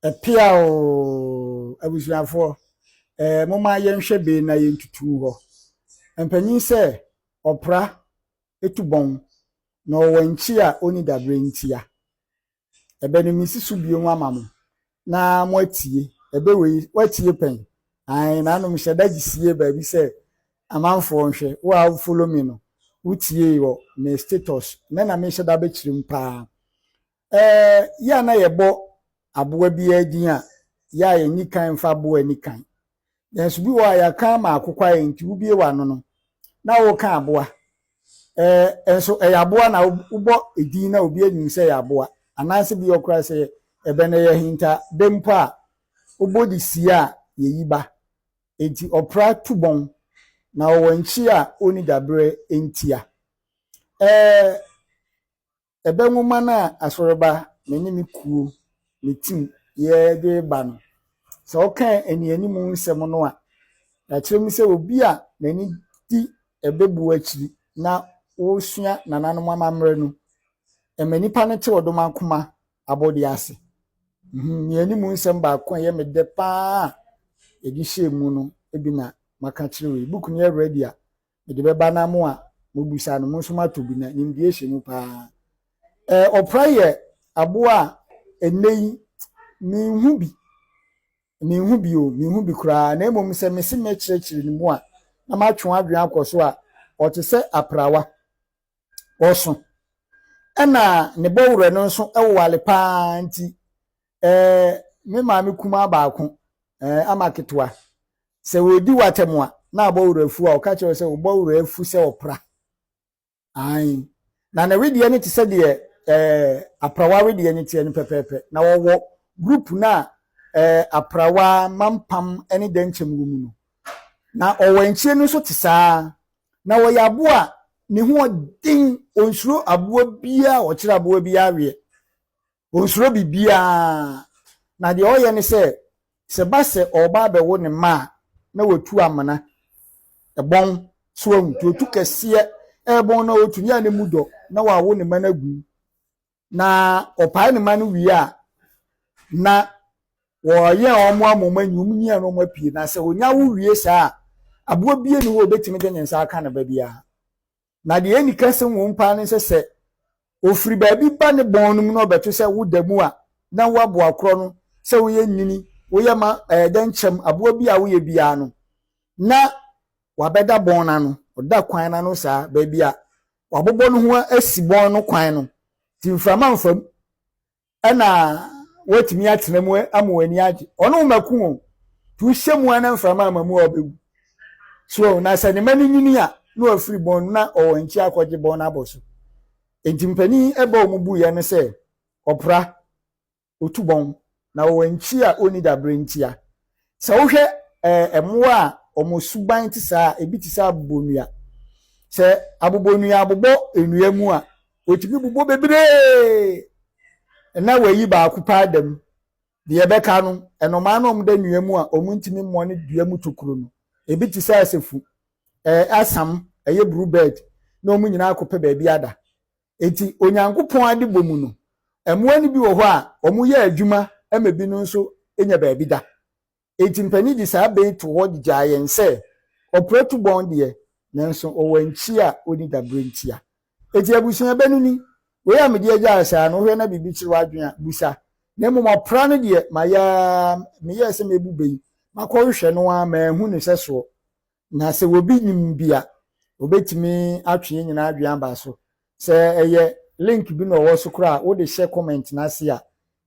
Ɛpeaoo! Abusuafoɔ, ɛɛ momma yɛnhwɛ bee na yɛntutu hɔ. Mpanin sɛ ɔpra tu bɔn, na ɔwɔ nkyi a ɔnni daberɛ ntia. Ɛbɛ no mesi so bio ama mo na moatie. Ɛbɛ wei, woatie pɛn? Ae, nanom hyɛ da gye sie baabi sɛ amanfoɔ nhwɛ. Wo a wo follow me no, wotiee wɔ me status. Nnɛ na mehyɛ da bɛkyerɛ mu paa. Ɛɛ, yɛ a na yɛbɔ aboa biara din a, yɛ a yɛnni kan mfa aboa nni kan. Nanso bi wɔ hɔ a yɛaka ama akokɔ ayɛ nti wobue w'ano no, na woreka aboa. Ɛɛ, nso ɛyɛ aboa na wobɔ edin na obi anim sɛ ɛyɛ aboa. Anaasɛ bi wɔ koraa sɛ ɛbɛ no ɛyɛ ahinta bɛ mpo a, wobɔ de sie a, yɛyi ba. Enti ɔpra tu bɔn, na ɔwɔ nkyi a ɔnni daberɛ ntia. Ɛɛ, Ɛbɛ nwoma no a Asɔreba, me ne me kuo, me team, yɛde reba no, sɛ woka anianim nsɛm no a, yɛakyerɛ mu sɛ obi a n'ani di ɛbɛbuo akyiri na ɔresua nananom amammerɛ no, ɛma nipa no te ɔdom akoma abɔdeɛ ase. Nnianim nsɛm baako a ɛyɛ me dɛ paa a yɛde hyɛɛ mu no bi na maka kyerɛ wo yi. Book no yɛ ready a, mede bɛba na mo a mobisa no, mo nso moatɔ bi na nimdeɛ hyɛ mu paa. Ɛɛ, ɔpra yɛ aboa a ɛnnɛ yi menhu bi, menhu bi o, menhu bi koraa. Na mmom sɛ mese mɛkyerɛkyerɛ ne mu a, na matwe adwene akɔ so a, ɔte sɛ aprawa. Ɔso. Ɛna ne bɔwerɛ no nso wowale paa nti, ɛɛ, me maame kumaa baako, ɛɛ, ama ketewa, Sɛ wɔredi w'atɛm a, na abɔ werɛ afu a, ɔka kyerɛ wo sɛ wobɔ werɛ afu sɛ ɔpra. Ae. Na ne wedeɛ no te sɛ deɛ ɛɛ aprawa wedeɛ no teɛ no pɛpɛɛpɛ. Na wɔwɔ group no a ɛɛ aprawa, mampam ne dɛnkyɛm wɔ mu no. Na ɔwɛnkyie no nso te saa. Na wɔyɛ aboa a ne ho ɔden, ɔnsuro aboa biara, ɔkyerɛ aboa biara weɛ. Ɔnsuro biribiara. Na deɛ ɔyɛ ne sɛ, sɛ ɛba sɛ ɔreba abɛwo ne mma a, na watu amena, ɛbɔn, so wahu, nti ɔtu kɛseɛ, ɛbɔn na ɔtu ne a ne mu dɔ, na wawo ne mma no agu mu. Na ɔpae ne mma no wie a, na wɔyɛ wɔn ama wɔn anyi, wɔn nyi a na wɔn apue. Na sɛ ɔnya wo wie saa a, aboa bie ni hɔ a ɔbɛtumi de ne nsa aka ne ba biara. Na deɛ ɛnni kɛse wom paa ne sɛ, sɛ ɔfiri baabi ba ne bɔn no mu na ɔbɛto sɛ woda mu a, na wo aboa korɔ no, sɛ woyɛ nyini, woyɛ ma ɛyɛ dɛ nkyɛm, aboa bi a woyɛ biara no, na wabɛda bɔn no ano, ɔda kwan no ano saa, baabi a wabobɔ no ho asi bɔn no kwan no, nti mframa mfa mu. Ɛna woatumi atena mu ama w'ani agye. Ɔno wo mako o. Nti wohyɛ mu a na mframa ama mu a ɔbɛwu. So na sɛ ne ma no nyini a na wafiri bɔn na ɔwɔ nkyi akɔgye bɔn no abɔ so. Nti mpanin ɛbɔ wɔn buiɛ no sɛ ɔpra, ɔtu bɔn na ɔwɔ nkyi a ɔnni daberɛ ntia. Sɛ wohwɛ ɛɛ mmoa a wɔn suban te saa a, ebi te sɛ abobonnua. Sɛ abobonnua abobɔ nnua mu a, wɔtumi bobɔ bebree na wɔayi baako paa da mu. Deɛ ɛbɛka no, nnomaa no a wɔda nnua mu a wɔntumi mmɔ ne dua mu tokuro no, ebi te sɛ asafu, ɛɛ asam, ɛyɛ blue bird, na wɔn nyinaa akɔpɛ baabi ada. Enti Onyankopɔn adebɔ mu no, mmoa no bi wɔ hɔ a wɔyɛ adwuma ma binom nso nya baabi da. Enti mpanin de saa bɛ yi too hɔ de gyaa yɛn sɛ, Ɔpra tu bɔn deɛ, nanso ɔwɔ ankyi a ɔnni daberɛ ntia. Enti abusua bɛ no ni. Wei a mede agyae saa no, wohwɛ na biribi kyere w'adwene a, bisa. Na mmom ɔpra no deɛ, mayɛ ara, meyɛɛ sɛ mɛbu bɛ yi, makɔhwehwɛ no ara, manhu ne sɛsoɔ. Na sɛ obi nim bi a, obetumi atwe yɛn nyinaa adwene aba so. Sɛ ɛyɛ link bi na ɔwɔ so koraa a, wode hyɛ comment no ase a,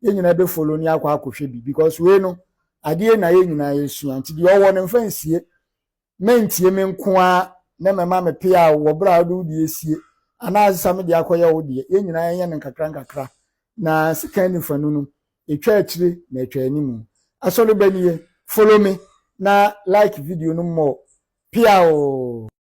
yɛn nyinaa bɛ follow ne akɔ akɔhwɛ bi because wei no, adeɛ na yɛn nyinaa yɛsua. Nti deɛ ɔwɔ no mfa nsie. Mɛntie me nko ara na mɛma me pea wɔ berɛ a wode wo deɛ sie anaa asesa me deɛ akɔyɛ wo deɛ. Yɛn nyinaa yɛnyɛ no nkakra nkakra. Na sekan nifa no no, ɛtwa akyire na ɛtwa anim. Asɔre ba nie, follow me na like video no more. Piaoo!